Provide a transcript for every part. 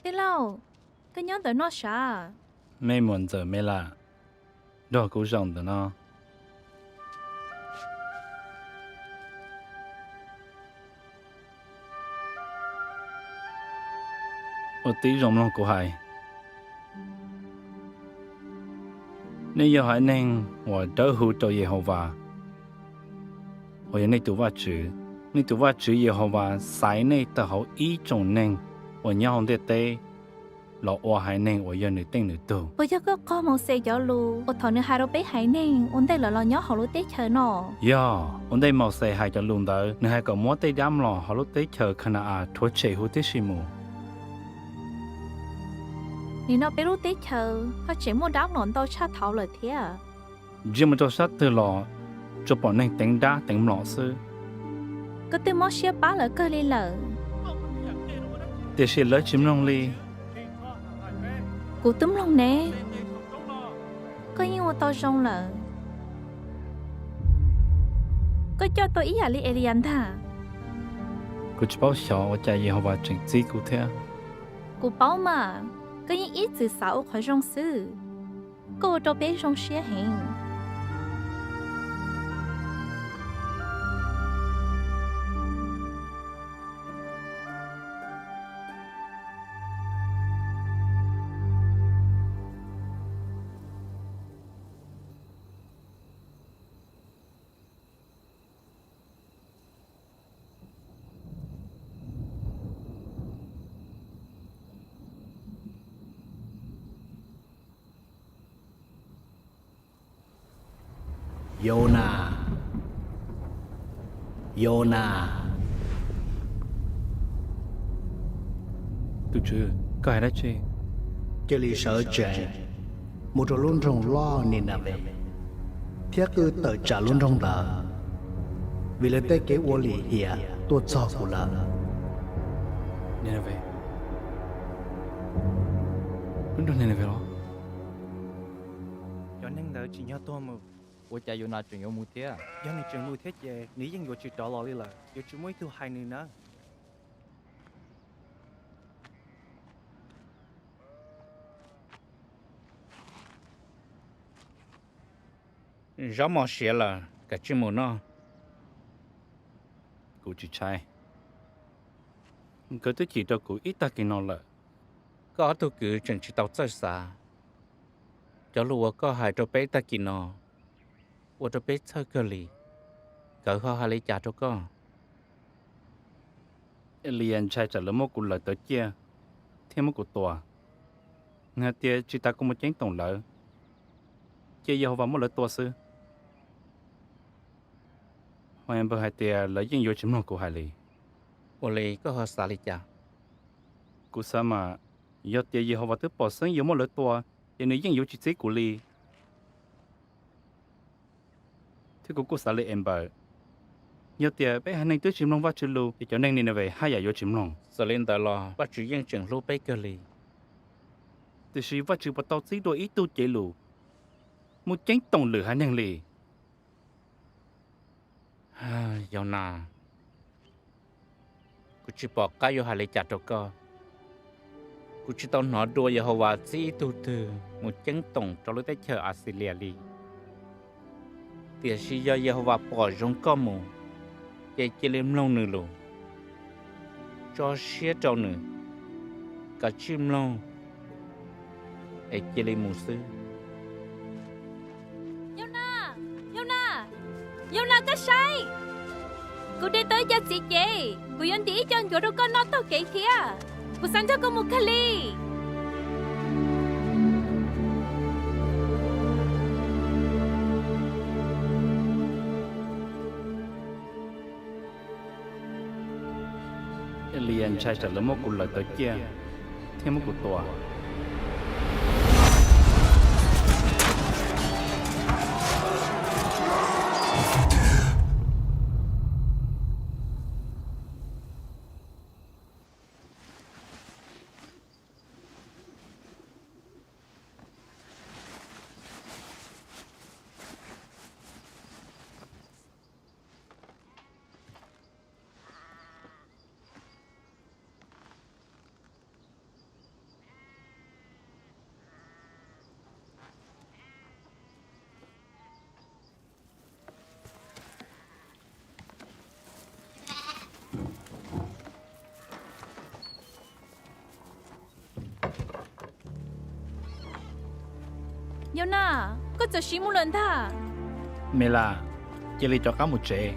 Tij laug, koj nyob ntawm no sav? Mej muam ntxawm Melas nrog kuv zaum ntawm no. Ua tib zoo mloog kuv hais. Nej yog haiv neeg uas dawb huv rau Yehauvas, uas yog nej tus Vajtswv. Nej tus Vajtswv Yehauvas xaiv nej tawm hauv ib tsoom neeg uas nyob hauv ntiaj teb los ua haiv neeg uas yog nws teej nws tug. Puas yog koj qog Mauxes cov lus uas thaum nws hais rau peb haiv neeg ua ntej lawv los nyob hauv lub teb chaws no? Yog, ua ntej Mauxes hais cov lus ntawd, nws hais kom muab tej dab mlom hauv lub teb chaws Khana-as rhuav tshem huv tib si mus. Nim no peb lub teb chaws ho tseem muaj dab mlom ntau tshaj thaud lawm thiab. Ntsia mus rau sab twg los tsuas pom neeg teev dab teev mlom xwb. Koj twb mob siab pab lawv kawg li lawm, tiam sis lawv tsis mloog li. Kuv twb mloog ne. Koj yeej ua tau zoo lawm. Koj coj tau ib yam li Eliyas ntag. Kuv tsis paub xyov ua cas Yehauvas tseem txib kuv thiab. Kuv paub mas, koj yeej ib txwm xav ua qhov zoo xwb. Koj ua rau peb zoo siab heev. Yonas, Yonas, tus tswv, koj hais dab tsi? Cia li sawv tsees mus rau lub nroog loj Ninaves thiab qw tawm tsam lub nroog ntawd, vim lawv tej kev ua lim hiam tuaj txog kuv lawm. Ninaves? Lub nroog Ninaves los? Cov neeg ntawd tsim nyog tuag mus. Ua cas Yonas tseem yuav mus thiab? Yog nws tseem mus thiab ces nws yeej yuav tsis rov los li lawm. Yuav tsum muaj ib tug hais nws nawb. Zaub mos siav lawm, kav tsij mus noj. Kuv tsis tshaib. Nkawd twb chim rau kuv ib tag kis no lawm. Koj ob tug kwv tseem tsis tau txawj xav. Cov lus uas koj hais rau peb tag kis no ua rau peb txhawj kawg li. Nkawd ho hais li cas rau koj? Eliyas ntshai tsam lawv muab kuv lawv tawv ciaj thiab muab kuv tua. Nws hais tias tsis tas kuv mus ceeb toom lawv, cia Yehauvas muab lawv tua xwb. Ho Enpawg hais tias lawv yeej yuav tsis mloog kuv hais li. Ua li koj ho xav li cas? Kuv xav mas, yog tias Yehauvas twb pom xeeb yuav muab lawv tua, ces nws yeej yuav tsis txib kuv li. Thiab kuv kuj xav li Enpawg, yog tias peb haiv neeg twb tsis mloog Vajtswv lus, ces cov neeg Ninaves haj yam yuav tsis mloog. Txawm li ntawd los Vajtswv yeej tseem hlub peb kawg li. Tiam sis Vajtswv puas tau txib dua ib tug cev lus mus ceeb toom lwm haiv neeg li? Yonas, kuv tsis pom qab yuav hais li cas rau koj. Kuv tsis tau hnov dua Yehauvas txib ib tug twg mus ceeb toom rau lub teb chaws Axilias li. Tiam sis yog Yehauvas pom zoo koj mus, ces cia li mloog nws lus, tso siab rau nws, kav tsij mloog es cia li mus xwb. Yonas, Yonas, Yonas, koj saib! Kuv de tau ib co txiv cev, kuv yuav ntim ib co ncuav rau koj noj taug kev thiab. Kuv xav nrog koj mus kawg li. Eliyas ntshai tsam lawv muab kuv lawv tawv ciaj thiab muab kuv tua. Yaunas, koj txawm siv mus lawm ntag. Melas, cia li rov qab mus tsev.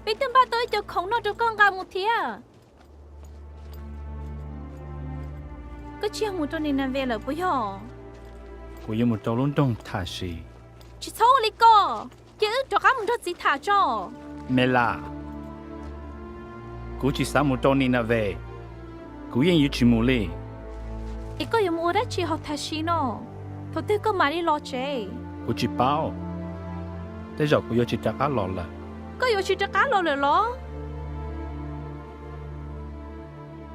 Peb twb npaj tau ib co khoom noj rau koj nqa mus thiab. Koj tsis yog mus rau Ninaves lawm puas yog? Kuv yuav mus rau lub nroog Thashis. Tsis txhob ua li ko, cia wb rov qab mus nrog txiv tham tso. Melas, kuv tsis xav mus rau Ninaves, kuv yeej yuav tsis mus li. Es koj yuav mus ua dab tsi hauv Thashis no? Thaum twg koj mam li los tsev? Kuv tsis paub, tej zaum kuv yuav tsis rov qab los lawm. Koj yuav tsis rov qab los lawm los?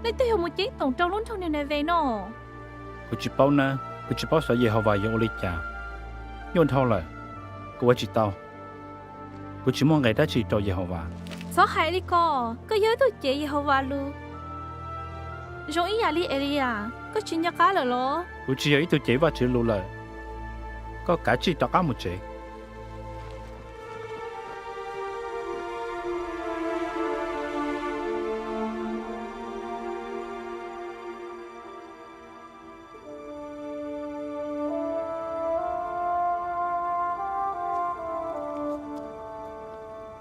Leej twg yuav mus ceeb toom rau lub nroog Ninaves no? Kuv tsis paub na, kuv tsis paub xyov Yehauvas yuav ua li cas. Nyuaj dhau lawm, kuv ua tsis tau. Kuv tsis muaj nqe dab tsi rau Yehauvas. Txhob hais li ko, koj yog ib tug cev Yehauvas lus zoo ib yam li Eliyas, koj tsis nco qab lawm los? Kuv tsis yog ib tug cev Vajtswv lus lawm. Koj kav tsij rov qab mus tsev.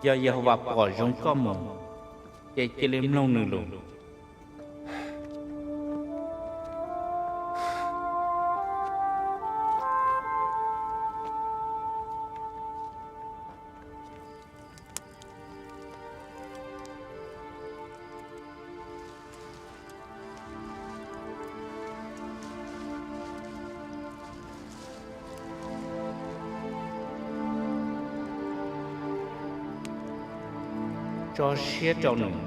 Yog Yehauvas pom zoo koj mus, ces cia li mloog nws lus. Tso siab rau nws.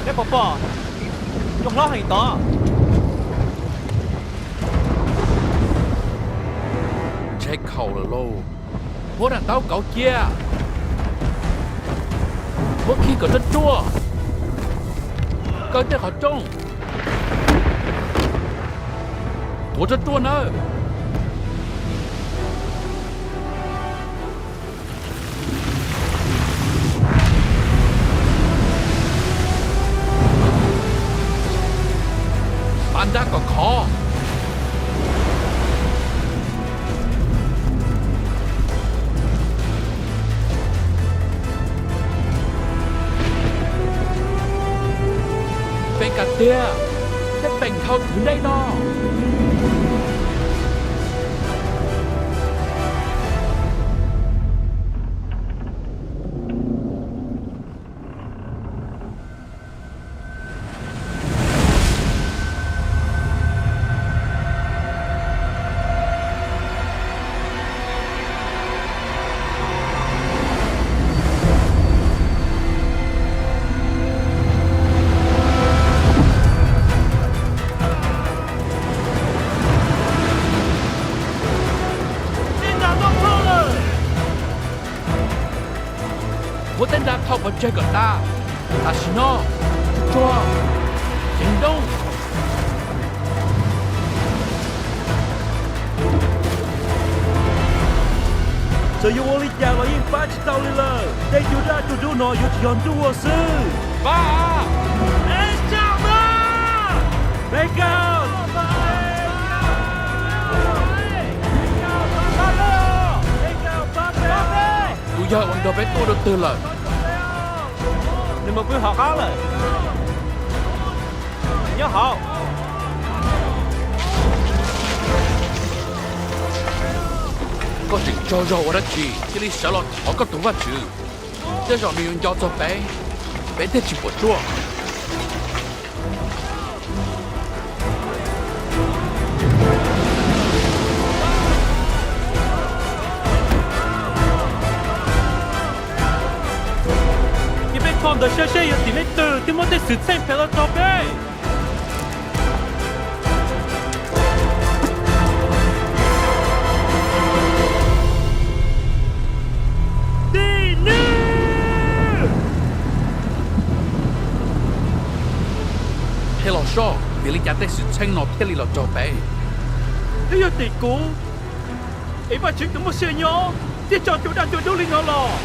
Neb puas pom? Zoo hlob heev tod. Ntshai khaum lawm lauj. Muab daim ntaub kauv cia. Muab khi kom ruaj ruaj. Kaw tej qhov rooj. Tuav ruaj ruaj nawb. Pav nrab kom khov. Peem kam tiag, thiab peem dhau kwv dej no. Tej nra noj plho lawm. Muab tej nra thau pov tseg kom tas. Tam sim no, tsuag tsuag, ceev nrooj. Txawm yuav ua li cas los yeej pab tsis tau li lawm. Tej cua daj cua dub no yuav tsis yog ntuj ua xwb. Tus yawg uas nrog peb tuaj dua twg lawm? Nws mus pw hauv qab lawm. Nyob hauv. Koj tseem tsaug zog ua dab tsi thiaj li sawv los thov koj tus Vajtswv? Tej zaum nws yuav nco txog peb, peb thiaj tsis puas tsuaj. Cia peb kho ntawv saib seb yog tim leej twg thiaj muab tej xwm txheej phem los rau peb. Tim nws! Qhia los soj, vim li cas tej xwm txheej no thiaj li los raug peb? Twb yog tim kuv, es Vajtswv tus muaj sia nyob thiaj tso cua daj cua dub li no los.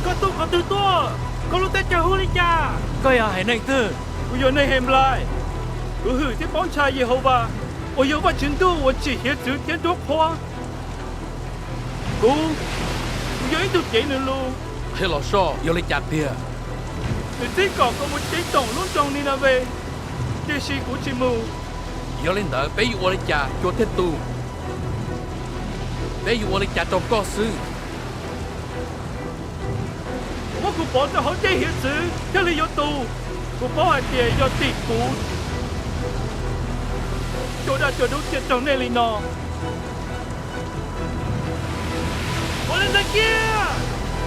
Koj tuaj qhov twg tuaj? Koj lub teb chaws hu li cas? Koj yog haiv neeg twg? Kuv yog neeg Henplais. Kuv hwm thiab paub ntshai Yehauvas, uas yog Vajtswv ntuj uas tsim hiav txwv thiab nruab qhuab. Kuv, kuv yog ib tug cev nws lus. Qhia los soj, yog li cas tiag? Nws txib kom kuv mus ceeb toom lub nroog Ninaves, tiam sis kuv tsis mus. Yog li ntawd peb yuav ua li cas cua thiaj tu? Peb yuav ua li cas rau koj xwb? Muab kuv pov rau hauv dej hiav txwv thiaj li yuav tu. Kuv paub hais tias yog tim kuv cua daj cua dub thiaj raug nej li no. Ua li ntawd kiag!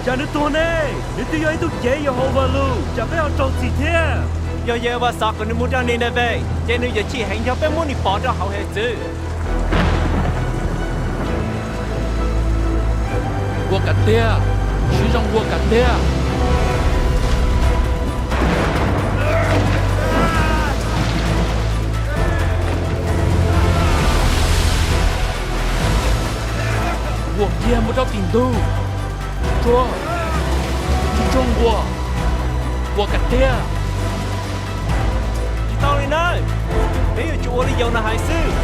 Tsam nws tuag ne, nws twb yog ib tug cev Yehauvas lus, tsam peb ho raug txim thiab. Yog Yehauvas xav kom nws mus rau Ninaves, ces nws yuav chim heev yog peb muab nws pov rau hauv hiav txwv. Nquag Kav Tiaj, siv zog nquag Kav Tiaj. Nquag kiag mus rau tim ntug. Tsuag, tsuag nquag, nquag Kav Tiaj. Tsis tau li nawb, peb yuav tsum ua li Yaunas hais xwb.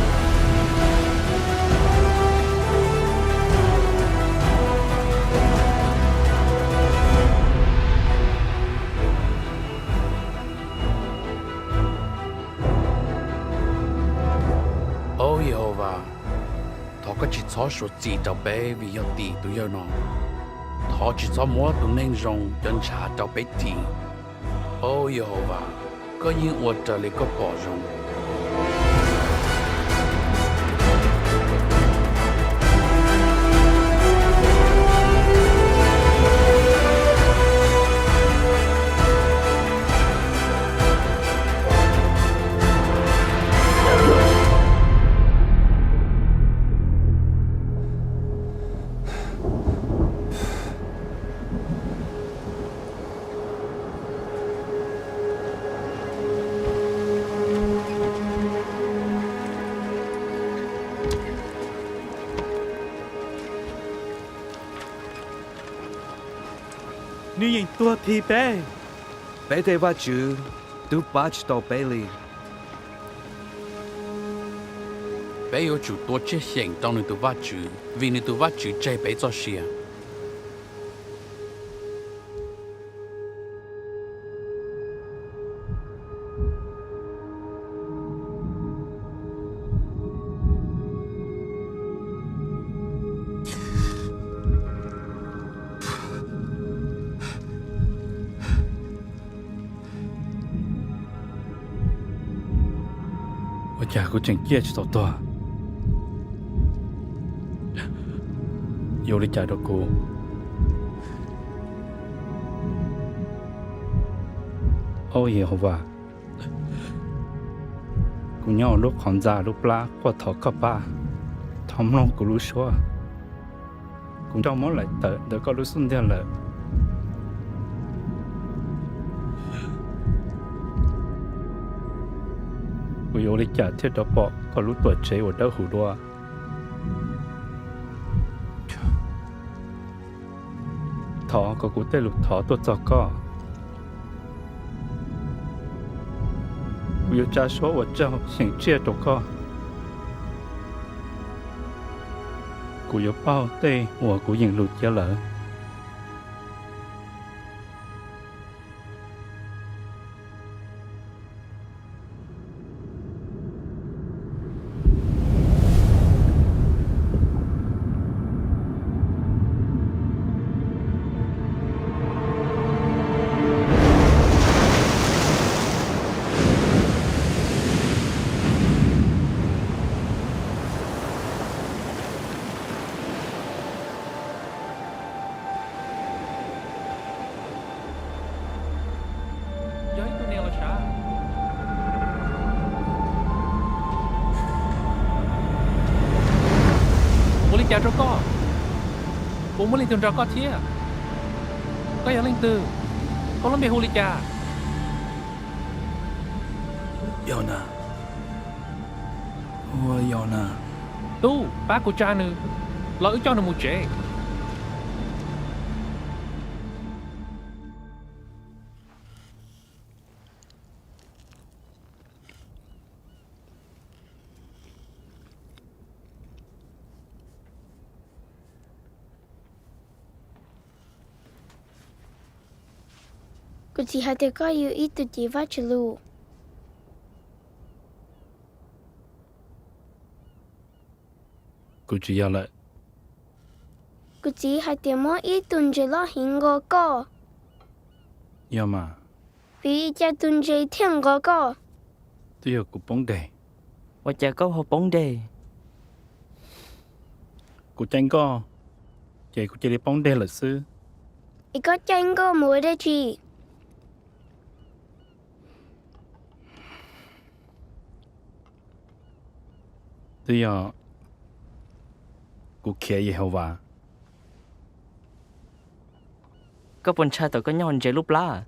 Au Yehauvas, thov koj tsis txhob suav txim rau peb vim yog tim tus yawg no. Thov tsis txhob muab tus neeg zoo cov ntshav rau peb tim. Au Yehauvas, koj yeej ua raws li koj pom zoo. Nws yeej tuag this peb. Peb tej vaj tswv twb pab tsis tau peb li. Peb yuav tsum tuav tsev xyeem rau nws tus vaj tswv, vim nws tus vaj tswv tseg peb txoj sia. Ua cas kuv tseem ciaj tsis tau tuag? Yuav ua li cas rau kuv? Au Yehauvas, kuv nyob hauv lub qhov ntxa lub plab quaj thov koj pab, thov mloog kuv lub suab. Kuv raug muab laim tawm ntawm koj lub xub ntiag lawm. Kuv yuav ua li cas thiaj rov pom koj lub tuam tsev uas dawb huv dua? Thov kom kuv tej lus thov tuaj txog koj. Kuv yuav tsa suab ua tsaug xyeem tsiaj rau koj. Kuv yuav pauj tej uas kuv yeem lus cia lawm. Yog ib tug niam los sav? Ua li cas rau koj? Puas muaj leej twg nrog koj thiab? Koj yog leej twg? Koj lub npe hu li cas? Yaunas. Ua Yaunas. Tub, pab kuv tsa nws, los wb coj nws mus tsev. Kuv txiv hais tias koj yog ib tug cev Vajtswv lus. Kuv tsis yog lawm. Kuv txiv hais tias muaj ib tug ntses loj heev nqos koj. Yog mas. Vim li cas tus ntses thiaj nqos koj? Twb yog kuv poob deg. Ua cas koj ho poob deg? Kuv caij nkoj, ces kuv cia li poob deg lawm xwb. Es koj caij nkoj mus ua dab tsi? Twb yog kuv khiav Yehauvas. Koj puas ntshai thaum koj nyob hauv ntses lub plab?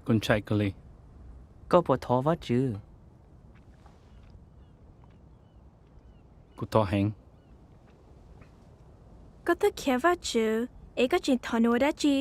Kuv ntshai kawg li. Koj puas thov Vajtswv? Kuv thov heev. Koj twb khiav Vajtswv es koj tseem thov nws ua dab tsi?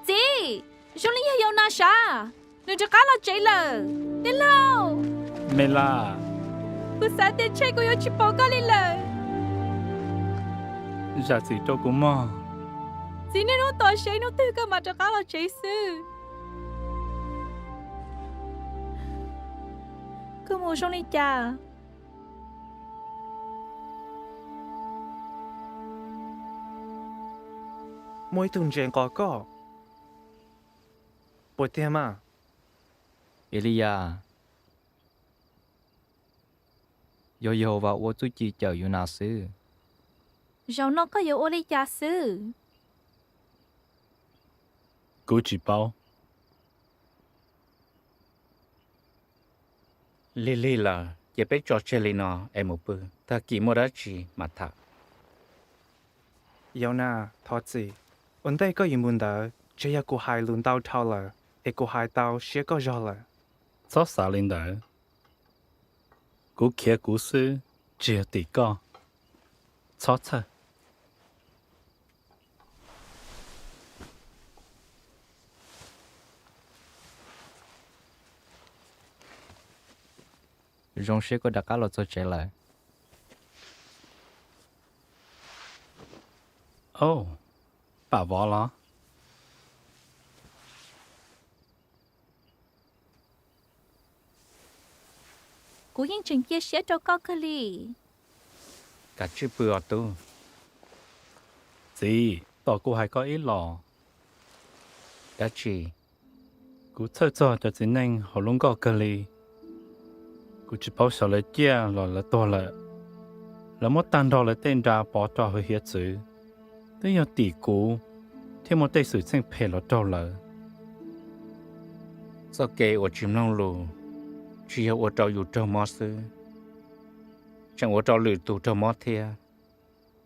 Txiv, zoo li yog Yaunas sav, nws rov qab los tsev lawm. Niam laus! Me Las! Kuv xav tias ntshe kuv yuav tsis pom koj li lawm. Zam txim rau kuv mog. Txiv, niaj hnub tos saib hnub twg koj mam rov qab los tsev xwb. Koj mus zoo li cas? Muaj ib tug ntses nqos koj. Puas tiag mas? Eliyas, yog Yehauvas ua txuj ci cawm Yaunas xwb. Zaum no koj yuav ua li cas xwb? Kuv tsis paub. Lig lig lawm, cia peb tso tseg li no es mus pw, tag kis muaj dab tsi mam tham. Yaunas, thov txim. Ua ntej koj yuav mus ntawd, ntshe yog kuv hais lus ntau dhau lawm es kuv hais tau siab koj zog lawm. Txhob xav li ntawd. Kuv khiav kuv xwb, tsis yog tim koj. Txhob txhawj. Zoo siab koj rov qab los txog tsev lawm. Au, pam vov los? Kuv yeej tseem cia siab rau koj kawg li. Kav tsij pw os tub. Txiv, tos kuv hais koj ib los. Dab tsi? Kuv txhawj txog cov txiv neej hauv lub nkoj kawg li. Kuv tsis paub xyov lawv ciaj los lawv tuag lawm. Lawv muab tag nrho lawv tej nra pov rau hauv hiav txwv, twb yog tim kuv thiaj muaj tej xwm txheej phem los raug lawv. Txoj kev uas tsis mloog lus, tsis yog ua rau yus raug mob xwb, tseem ua rau lwm tus raug mob thiab.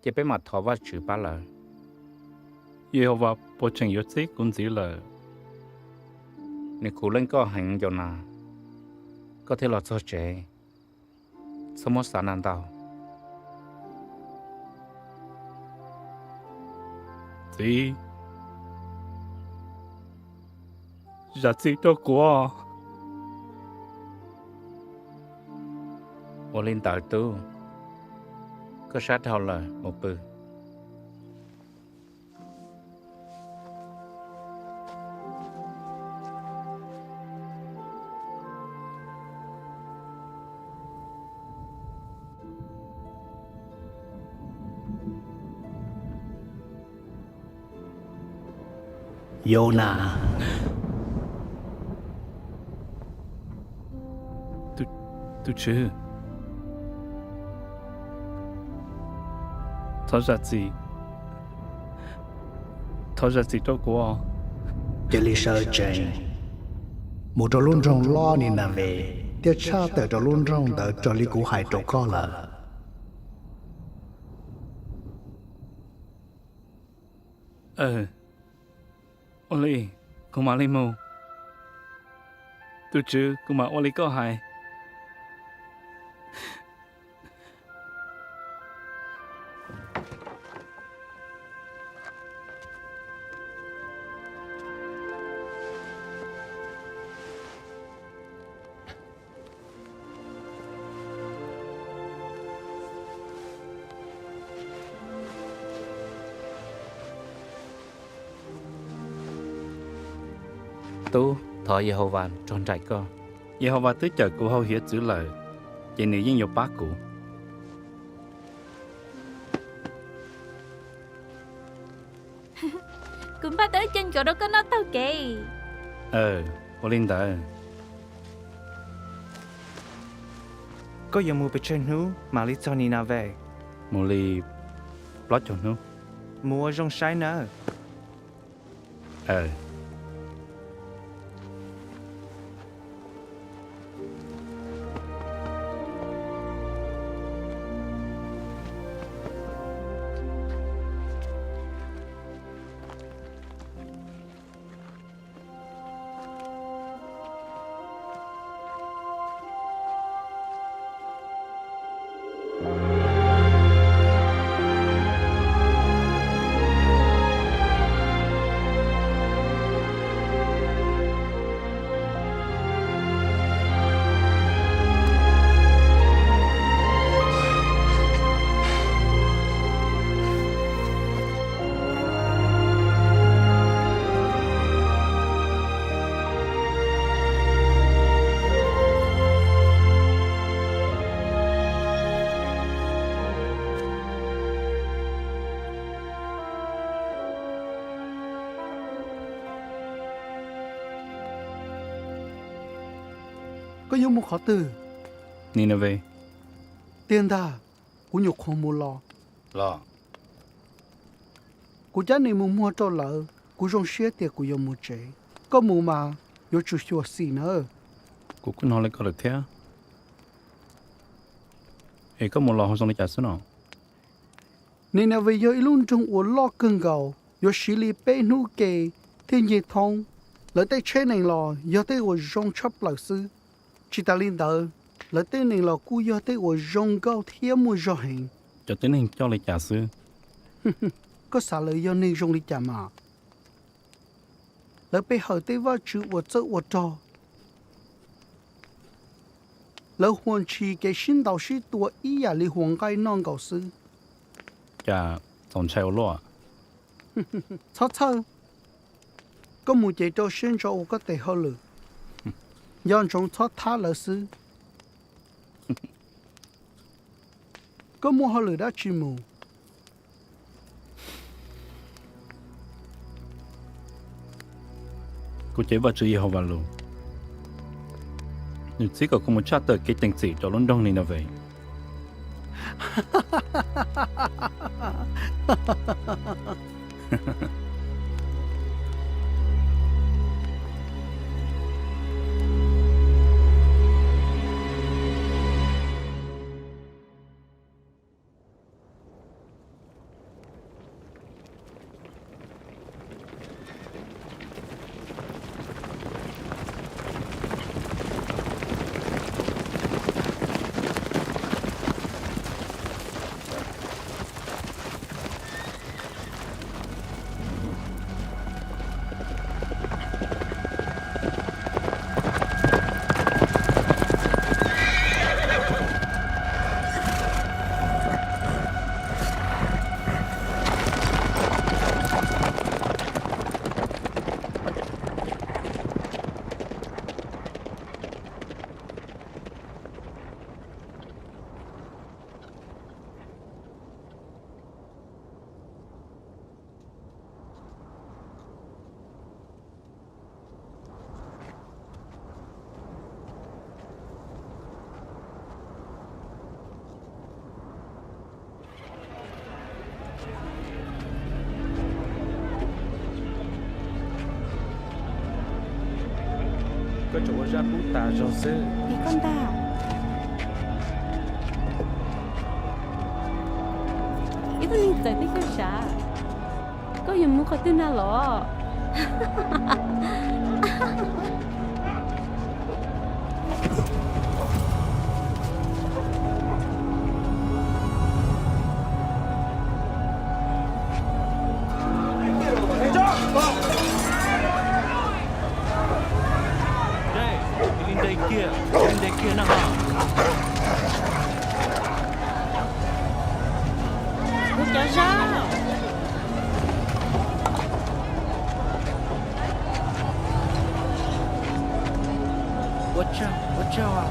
Ces peb mam thov Vajtswv pab lawv. Yehauvas puas tseem yuav txib kuv ntxiv lawm? Nws khuv leej koj heev, Yaunas, koj thiaj los txog tsev. Txhob muab xav ntau. Txiv, zam txim rau kuv. Ua li ntawd tub, koj sab dhau lawm, mus pw. Yaunas. Tus Tswv, thov zam txim, thov zam txim rau kuv. Cia li sawv tsees, mus rau lub nroog loj Ninaves thiab tshaj tawm rau lub nroog ntawd raws li kuv hais rau koj lawm. Ua li, kuv mam li mus. Tus Tswv, kuv mam ua li koj hais. Tub, thov Yehauvas rog nraim koj. Yehauvas twb cawm kuv hauv hiav txwv lawm, ces nws yeej yuav pab kuv. Kuv npaj tau ib co ncov rau koj noj taug kev. Ua li ntawd. Koj yuav mus pes tsawg hnub mam li txog Ninaves? Mus li plaub caug hnub. Mus ua zoo saib nawb. Koj yuav mus qhov twg? Ninaves. Tiag ntag, kuv nyuam qhuav mus los. Kuv cab nis mus muag rau lawv, kuv zoo siab tias kuv yuav mus tsev. Koj mus mas yuav tsum xyuam xim nawb. Kuv kuj hnov li ko lawm thiab. Es koj mus los ho zoo li cas xwb no? Ninaves yog ib lub nroog uas loj kawg nkaus, yuav siv li peb hnub ke thiaj ncig thoob. Lawv tej tsheb nees los yog tej uas zoo tshaj plaws xwb. Tsis tas li ntawd, lawv tej nees los kuj yog tej uas zoo nkauj thiab muaj zog heev. Cov tib neeg coj li cas xwb? Koj xav lawv yog neeg zoo li cas mas? Lawv pe hawm tej vaj tswv uas txawj ua rog. Lawv huas ntshis kev sib ntaus sib tua ib yam li huas nqaij noj nkaus xwb. Cas txaus ntshai ua luaj. Txhob txhawj, koj mus ces rau siab ntso ua koj tes hauj lwm. Nco ntsoov txhob thab lawv xwb. Koj muaj hauj lwm dab tsi mus? Kuv cev Vajtswv Yehauvas lus, nws txib kom kuv mus tshaj tawm kev ceev txim rau lub nroog Ninaves. Koj tsuas ua zaj pub tas zog xwb. Koj ntag, ib tug neeg txawv twb xyaw sav, koj yuav mus qhov twg na los? Nte kiag, nte kiag na ho. Kuv cov zaj. Ua tsaug, ua tsaug.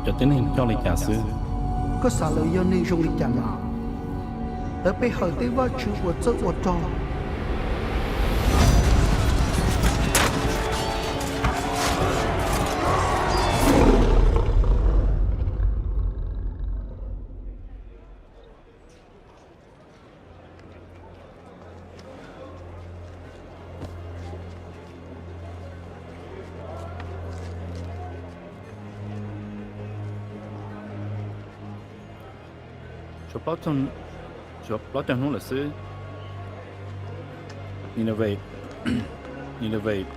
Cov tib neeg coj li cas xwb? Koj xav lawv yog neeg zoo li cas mas? Lawv pe hawm tej vaj tswv uas txawj ua rog. Tshuav plaub, tshuav plaub caug hnub lawm xwb. Ninaves, Ninaves.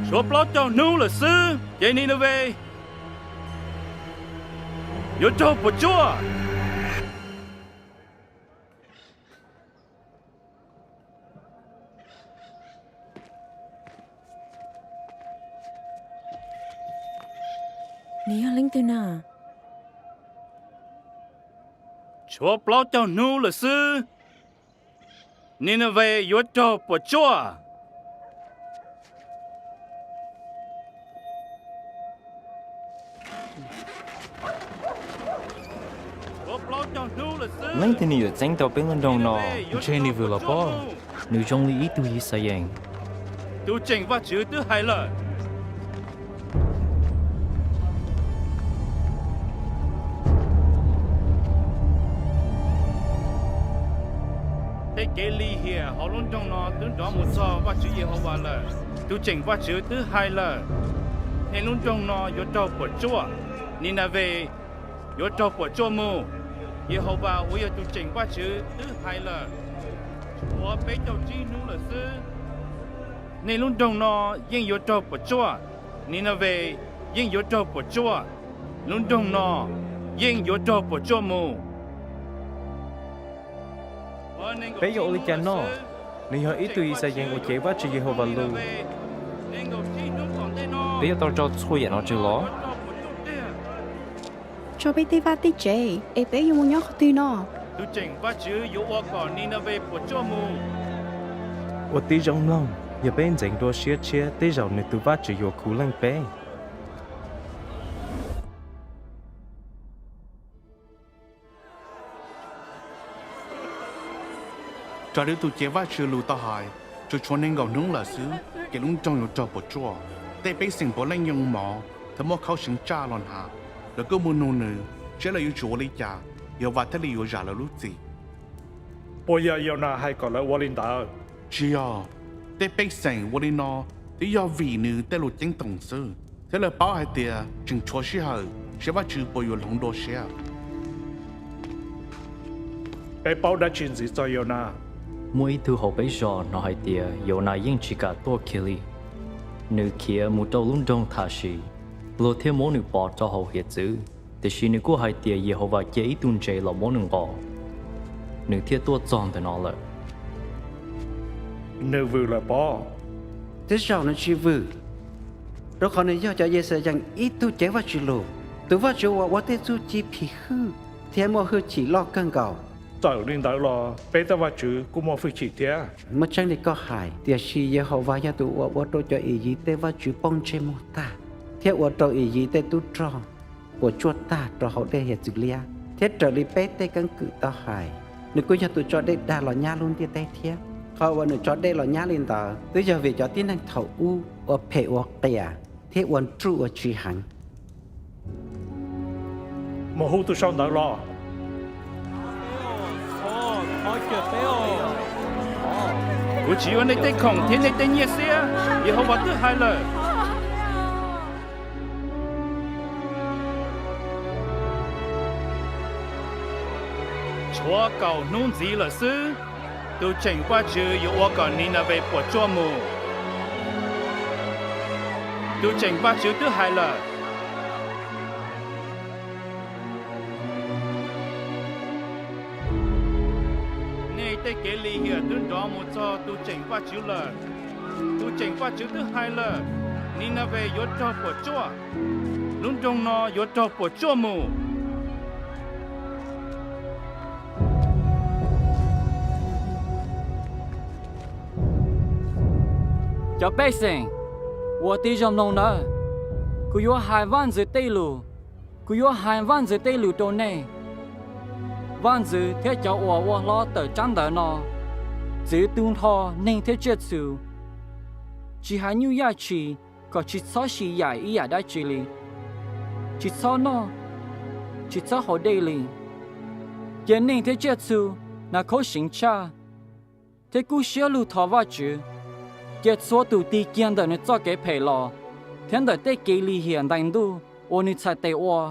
Tshuav plaub caug hnub lawm xwb ces Ninaves yuav raug puas tsuaj. Nws yog leej twg na? Tshuav plaub caug hnub lawm xwb, Ninaves yuav raug puas tsuaj. Leej twg nws yuav txeeb tau peb lub nroog no? Ntshe nws vwm los pob. Nws zoo li ib tug Yixayees. Tus tseem Vajtswv twb hais lawm. Tej kev lim hiam hauv lub nroog no twb nrov mus txog Vajtswv Yehauvas lawm. Tus tseem Vajtswv twb hais lawm, nej lub nroog no yuav raug puas tsuaj, Ninaves yuav raug puas tsuaj mus. Yehauvas uas yog tus tseem Vajtswv twb hais lawm. Tshuav peb caug tsib hnub lawm xwb. Nej lub nroog no yeej yuav raug puas tsuaj. Ninaves yeej yuav raug puas tsuaj. Lub nroog no yeej yuav raug puas tsuaj mus. Peb yuav ua li cas noj? Nws yog ib tug Yixayees uas cev Vajtswv Yehauvas lus. Peb yuav tau tso txhua yam no tseg los? Tso peb tej vaj tej tsev es peb yuav mus nyob qhov twg no? Tus tseem Vajtswv yuav ua kom Ninaves puas tsuaj mus. Ua tib zoo mloog, yog peb ntxeev dua siab tshiab tej zaum nws tus Vajtswv yuav khuv leej peb. Raws li tus cev Vajtswv lus tau hais, tsuas tshuav nees nkaum hnub lawm xwb ces lub nroog yuav raug puas tsuaj. Tej pej xeem puav leej yoo mov thiab muab khaub seev tsaj los hnav. Lawv kuj mus nug nws seb lawv yuav tsum ua li cas Yehauvas thiaj li yuav zam lawv lub txim. Puas yog Yaunas hais kom lawv ua li ntawd? Tsis yog. Tej pej xeem ua li no twb yog vim nws tej lus ceeb toom xwb, thiab lawv paub hais tias tseem tshuav sij hawm seb Vajtswv puas yuav hloov dua siab. Peb paub dab tsi ntxiv txog Yaunas? Muaj ib tug hauv peb zos hnov hais tias Yaunas yeej tsis kam tuaj kiag li. Nws khiav mus rau lub nroog Thashis, luag thiaj muab nws pov rau hauv hiav txwv. Tiam sis nws kuj hais tias Yehauvas cia ib tug ntses los muab nws nqos, nws thiaj tuaj txog ntawm no lawm. Nws vwm lawm pob? Tej zaum nws tsis vwm, rau qhov nws yog cov Yixayees ib tug cev Vajtswv lus, tus Vajtswv uas ua tej txuj ci phim hwj thiab muaj hwj chim loj kawg nkaus. Txawm li ntawd los peb tej vaj tswv kuj muaj hwj chim thiab. Muaj tseeb li koj hais, tiam sis Yehauvas yog tus uas ua rau cov Iyiv tej vaj tswv poob ntsej muag tag, thiab ua rau Iyiv tej tub rog puas tsuaj tag rau hauv dej hiav txwv liab. Thiab raws li peb tej keeb kwm tau hais, nws kuj yog tus tso dej dag los nyab lub ntiaj teb thiab. Qhov uas nws tso dej los nyab li ntawd twb yog vim cov tib neeg thaum ub ua phem ua qias thiab ua nruj ua tsiv heev. Mus hu tus sau ntawv los. Kuv tsis yuav nej tej khoom thiab nej tej nyiaj xiab, Yehauvas twb hais lawm. Tshuav kaum hnub ntxiv lawm xwb, tus tseem Vajtswv yuav ua kom Ninaves puas tsuaj mus. Tus tseem Vajtswv twb hais lawm. Nej tej kev lim hiam twb nrov mus txog tus tseem Vajtswv lawm. Tus tseem Vajtswv twb hais lawm, Ninaves yuav raug puas tsuaj. Lub nroog no yuav raug puas tsuaj mus. Cov pej xeem, ua tib zoo mloog nawb. Kuv yuav hais vaj ntxwv tej lus, kuv yuav hais vaj ntxwv tej lus rau nej. Vaj ntxwv thiab cov uas ua hlob tawm tsab ntawv no, txwv tu nrho neeg thiab tsiaj txhu, tsis hais nyuj yaj tshis kom tsis txhob sim yaim ib yam dab tsi li, tsis txhob noj, tsis txhob haus dej li. Cia neeg thiab tsiaj txhu hnav khaub seev tshaj thiab kub siab lug thov Vajtswv. Cia txhua tus tig kiag ntawm nws txoj kev phem los thiab ntawm tej kev lim hiam ntais ntuj uas nws txhais tes ua.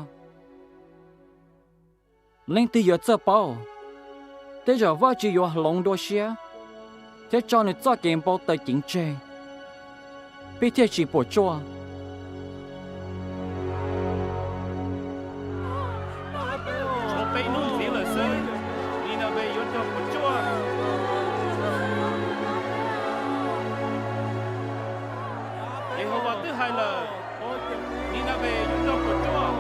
Leej twg yuav txawj paub? Tej zaum Vajtswv yuav hloov dua siab thiab tso nws txoj kev npau taws ceev tseg, peb thiaj tsis puas tsuaj. Tshuav peb hnub ntxiv lawm xwb, Ninaves yuav raug puas tsuaj. Yehauvas twb hais lawm, Ninaves yuav raug puas tsuaj.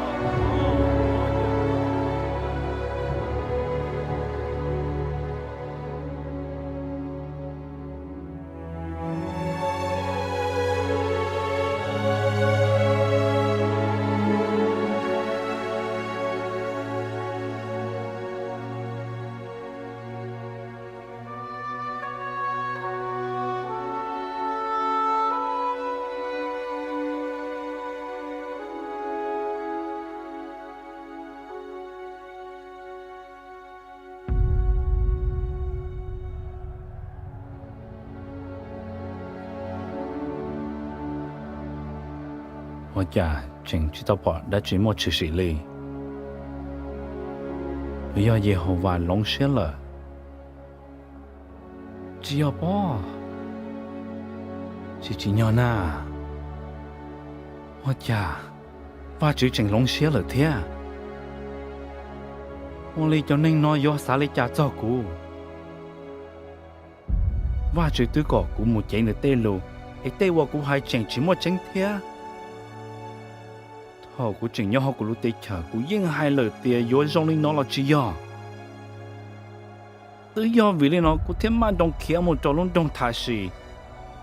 Ua cas tseem tsis tau pom dab tsi muaj tshwm sim li? Puas yog Yehauvas hloov siab lawm? Tsis yog pob. Tsis tsim nyog na. Ua cas Vajtswv tseem hloov siab lawm thiab? Ua li cov neeg no yuav xav li cas txog kuv? Vajtswv twb kom kuv mus cev nws tej lus, es tej uas kuv hais tseem tsis muaj tseeb thiab. Thaum kuv tseem nyob hauv kuv lub teb chaws, kuv yeej hais lawm tias yuav zoo li no los tsis yog? Twb yog vim li no kuv thiaj maj nroos khiav mus rau lub nroog Thashis,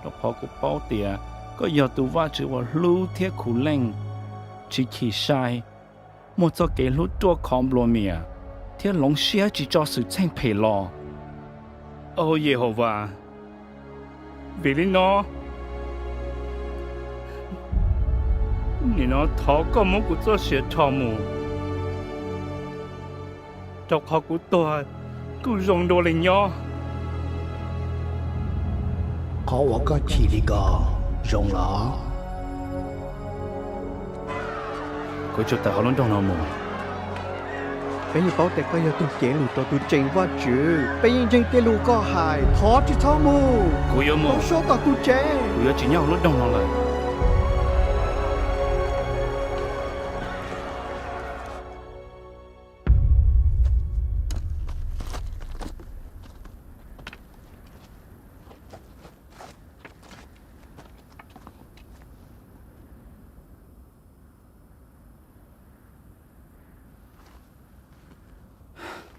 rau qhov kuv paub tias koj yog tus Vajtswv uas hlub thiab khuv leej, tsis chim sai, muaj txoj kev hlub ruaj khov nplua mias, thiab hloov siab tsis tso xwm txheej phem los. Au Yehauvas, vim li no, nim no thov koj muab kuv txoj sia rho mus, rau qhov kuv tuag kuj zoo dua li nyob. Qhov uas koj chim li ko zoo los? Kuv yuav tsum tawm hauv lub nroog no mus. Peb yeej paub tias koj yog tus cev lus rau tus tseem Vajtswv. Peb yeej ntseeg tej lus koj hais. Thov tsis txhob mus. Kuv yuav mus. Tau so tom tus tsev. Kuv yuav tsis nyob hauv lub nroog no lawm.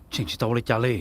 Tseem tsis tau ua li cas li.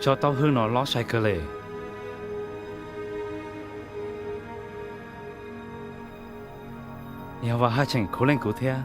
Tsob taub hwb no loj sai kawg li. Yehauvas haj tseem khuv leej kuv thiab.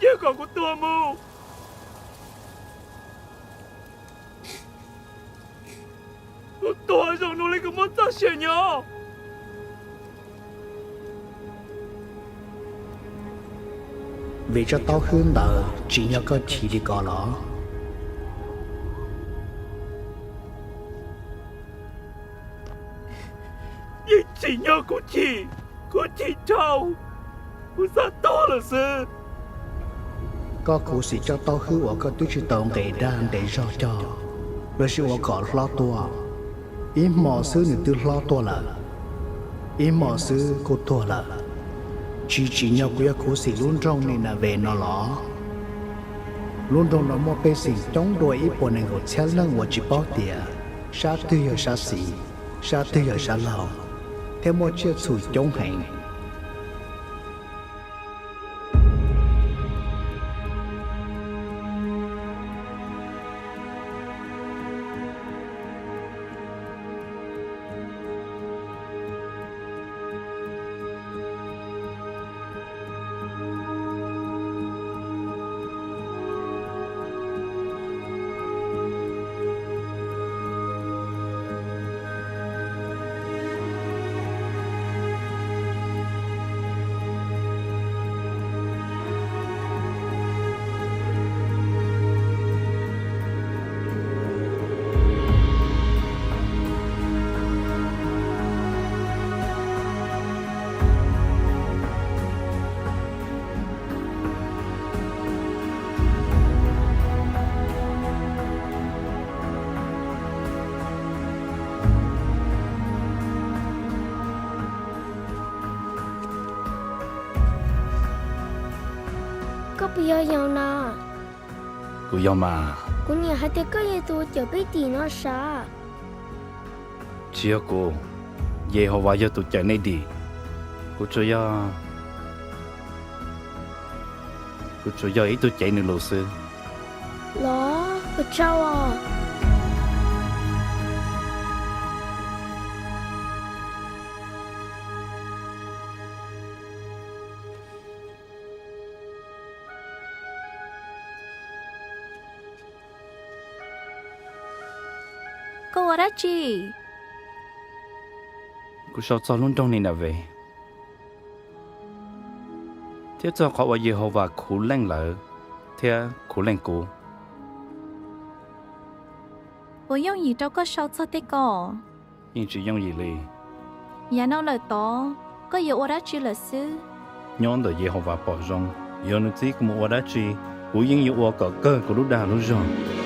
Cia kom kuv tuag mus. Kuv tuag zoo dua li kuv muab txoj sia nyob. Vim tsob taub hwb ntawd tsim nyog koj chim li ko los? Yeej tsim nyog kuv chim, kuv chim dhau, kuv xav tuag lawm xwb. Koj khuv xim tsob taub hwb uas koj twb tsis tau nqes dag nqes zog cog, los sis ua kom hlob tuaj. Ib hmo xwb nws twb hlob tuaj lawm, ib hmo xwb kuj tuag lawm. Tsis tsim nyog kuv yuav khuv xim lub nroog Ninaves no los? Lub nroog no muaj pej xeem coob dua ib puas nees nkaum txhiab leej uas tsis paub tias sab twg yog sab xis, sab twg yog sab laug, thiab muaj tsiaj txhu coob heev. Koj puas yog Yaunas? Kuv yog mas. Kuv niam hais tias koj yog tus cawm peb tim no sav. Tsis yog kuv, Yehauvas yog tus cawm nej dim. Kuv tsuas yog, kuv tsuas yog ib tug cev nws lus xwb. Los, ua tsaug os. Koj ua dab tsi? Kuv sau txog lub nroog Ninaves thiab txog qhov uas Yehauvas khuv leej lawv thiab khuv leej kuv. Puas yooj yim rau koj sau txog tej ko? Yeej tsis yooj yim li. Yav no lawm tod, koj yuav ua dab tsi lawm xwb? Nyob ntawm Yehauvas pom zoo, yog nws txib kuv mus ua dab tsi, kuv yeej yuav ua kom kawg kuv lub dag lub zog.